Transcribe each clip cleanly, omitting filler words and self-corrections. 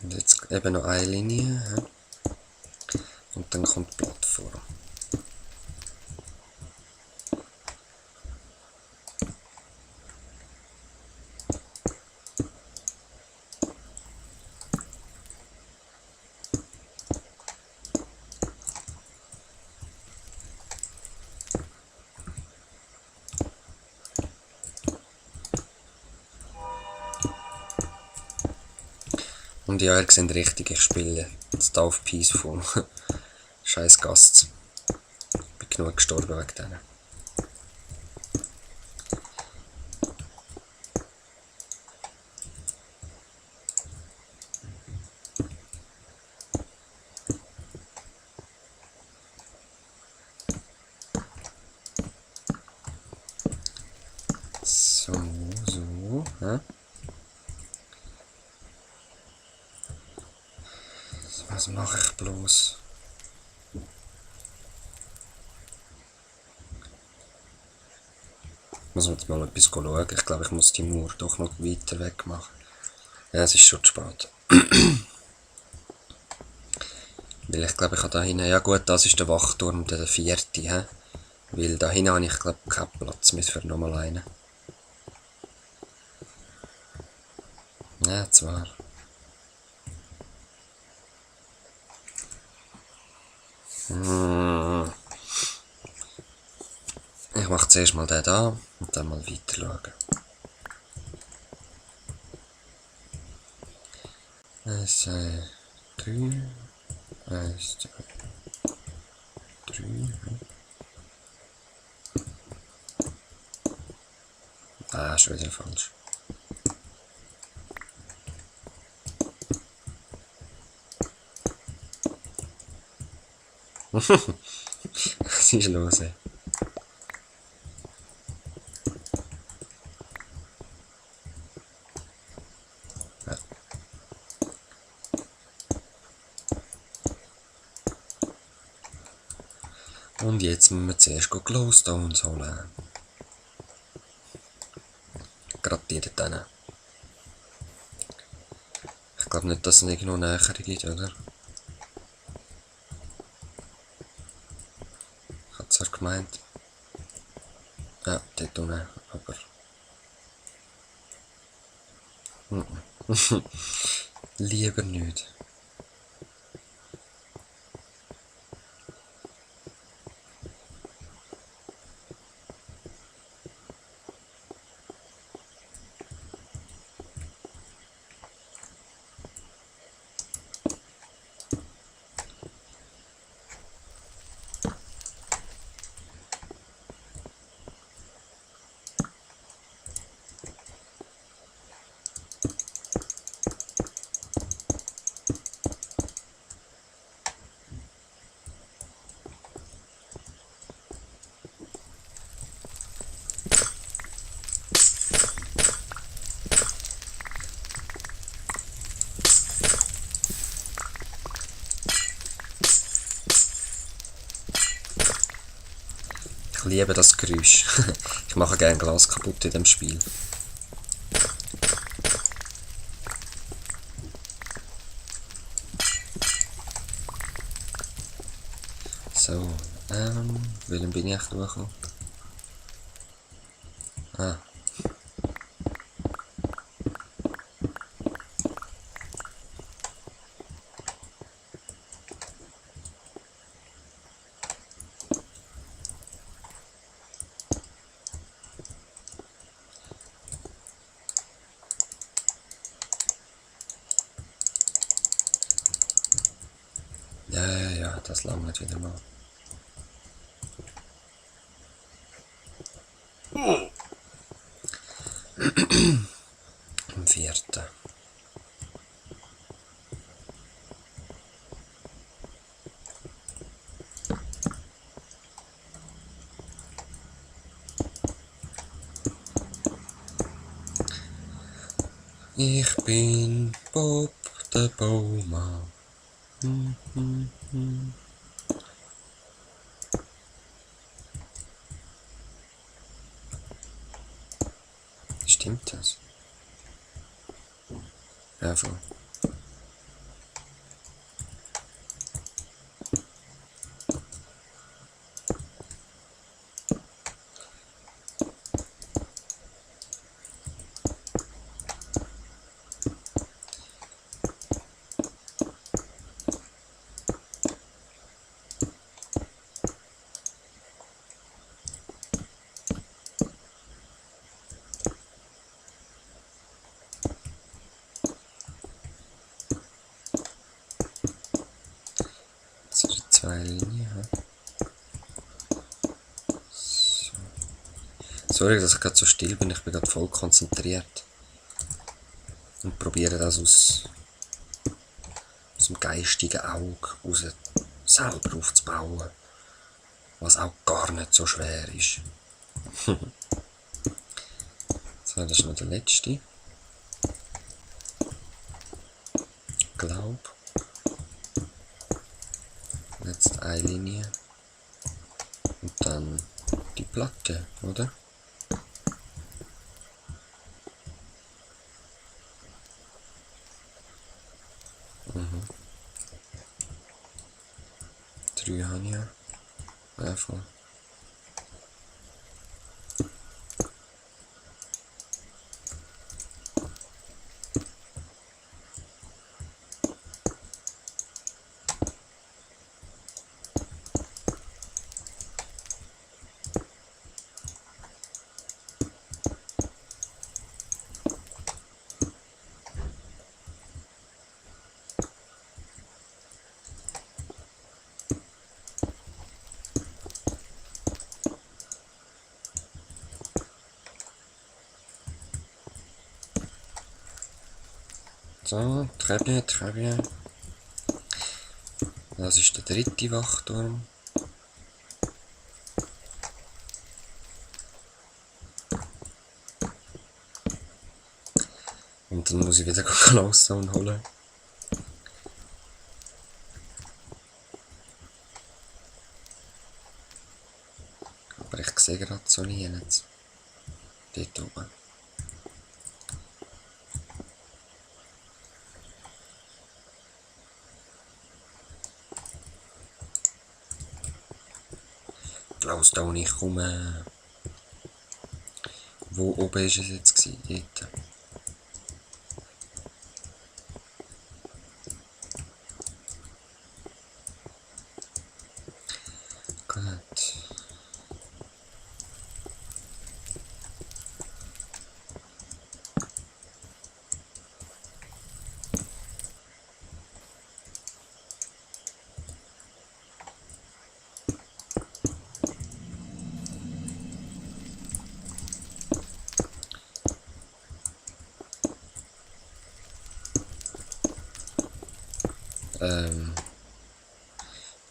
Und jetzt eben noch eine Linie. Ja. Und dann kommt die Plattform. Und ja, ihr seht richtig, ich spiele jetzt auf Peaceful. Scheiß Gasts. Bin genug gestorben wegen denen. So. Ja. Was mache ich bloß? Ich muss jetzt mal etwas schauen. Ich glaube, ich muss die Mauer doch noch weiter weg machen. Ja, es ist schon zu spät. Weil ich glaube, ich habe da hinten... Ja gut, das ist der Wachturm, der vierte. He? Weil da hinten habe ich, glaube ich, keinen Platz mehr für nochmal einen. Ja, zwar. Ich mache zuerst mal den da und dann mal weiter schauen. 1, 2, 3. 1, 2, 3. Ah, schon wieder falsch. Was ist los, ey? Ja. Und jetzt müssen wir zuerst Glowstones holen. Gerade die dort. Ich glaube nicht, dass es irgendwo näher gibt, oder? Ich habe zwar gemeint. Ja, dort unten, aber... Lieber nicht. Ich liebe das Geräusch. Ich mache gerne Glas kaputt in dem Spiel. So, welchen bin ich durchgekommen? Ah. Ja, das langt wieder mal. Am 4. Ich bin Bob der Baumann. Stimmt das? Ja, voll. 2 Linien. So. Sorry, dass ich gerade so still bin, ich bin gerade voll konzentriert. Und probiere das aus dem geistigen Auge raus selber aufzubauen. Was auch gar nicht so schwer ist. So, das ist noch der letzte. Glaub. Jetzt eine Linie. Und dann die Platte, oder? Mhm. 3 habe ich ja. Ja, voll. So, Treppe. Das ist der 3. Wachturm. Und dann muss ich wieder Glowstone holen. Aber ich sehe gerade so nie jetzt. Dort oben. Glowstone, ich komme. Wo oben war es jetzt gewesen? Dort. Gut.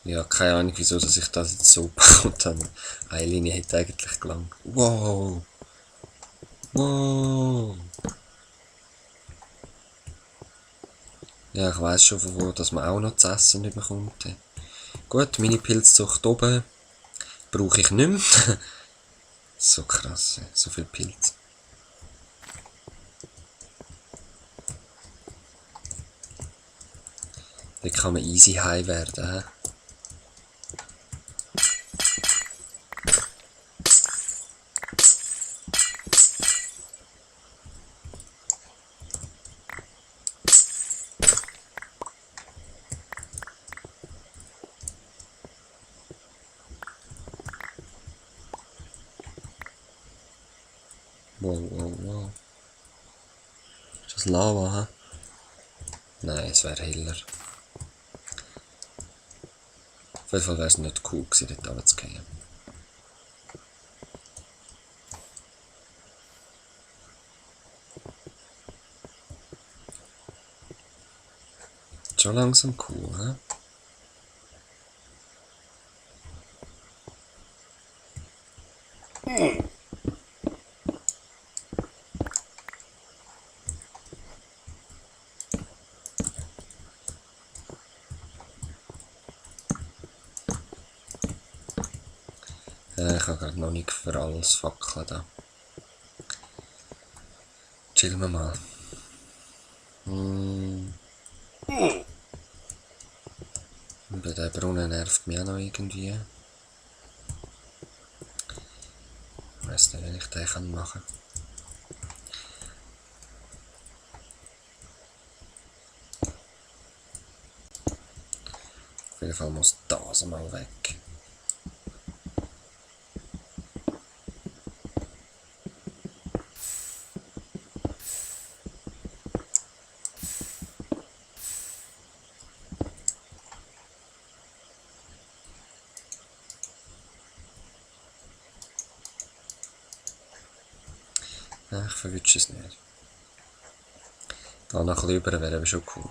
Ja, keine Ahnung, wieso dass ich das jetzt so gebaut habe. Eine Linie hätte eigentlich gelangt. Wow! Wow! Ja, ich weiss schon von wo, dass man auch noch zu essen nicht bekommt. Gut, meine Pilzzucht oben brauche ich nicht mehr. So krass, so viel Pilz. Da kann man easy high werden. He? Wow. Ist das Lava, he? Nein, es wäre heller. Auf jeden Fall wäre es nicht cool gewesen, dort runterzugehen. Schon langsam cool, he? Ich habe gerade noch nicht für alles Fackeln da. Chillen wir mal. Bei der Brunnen nervt mich auch noch irgendwie. Ich weiss nicht, wie ich den machen kann. Auf jeden Fall muss das mal weg. Nein, ich verwünsche es nicht. Da noch ein bisschen rüber wäre aber schon cool.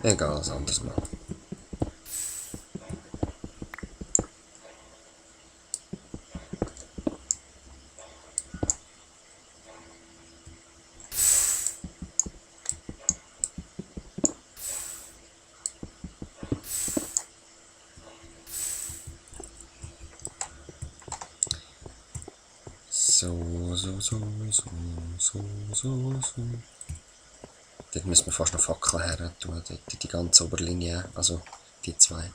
Egal, was anderes mal. So. Dort müssen wir fast noch Fackeln her tun, dort die ganze Oberlinie, also die zwei.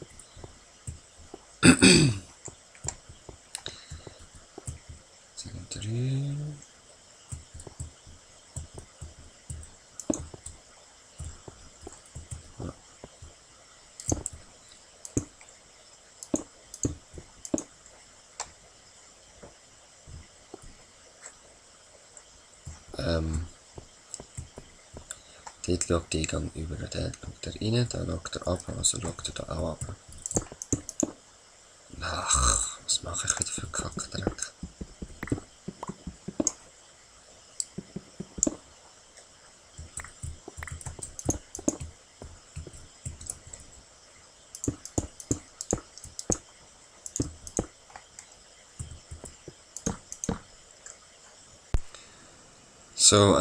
Drei. Dort schaut der Eingang über, dort schaut er rein, da schaut er ab, also schaut er da auch ab. Ach, was mache ich wieder für Kackdreck? So,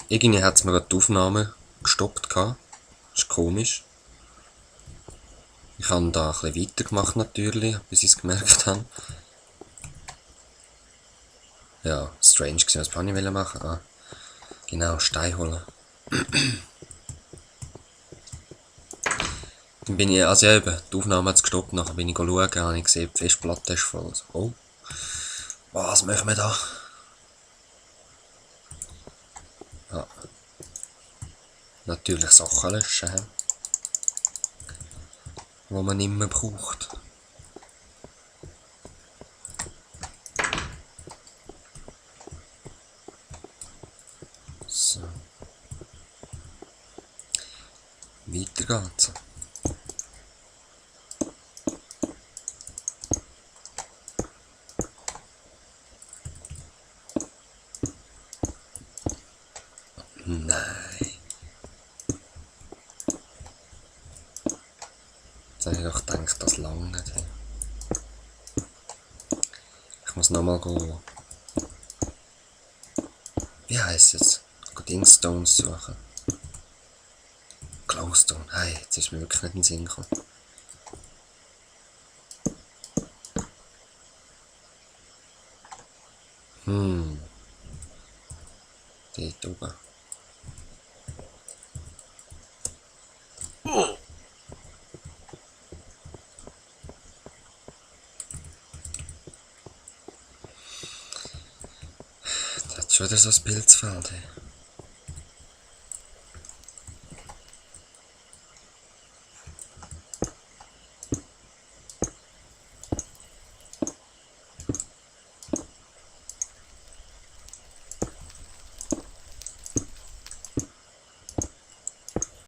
irgendwie hat es mir gerade die Aufnahme gestoppt gehabt. Das ist komisch. Ich habe da ein bisschen weitergemacht natürlich, bis ich es gemerkt habe. Ja, strange gewesen, was wollte ich machen? Ah, genau, Stein holen. Dann bin ich, also ja eben, die Aufnahme hat es gestoppt, nachher bin ich schauen, habe ich gesehen, die Festplatte ist voll. Also, oh, was machen wir da? Ja. Natürlich Sachen löschen, die man nicht mehr braucht. So. Weiter geht's. Nein. Jetzt habe ich doch gedacht, das lange nicht. Ich muss nochmal gehen. Wie heisst es? Dingstones suchen. Glowstone. Hey, jetzt ist mir wirklich nicht in den Sinn gekommen. Dort oben. Das hat schon wieder so ein Pilzfeld. Hey.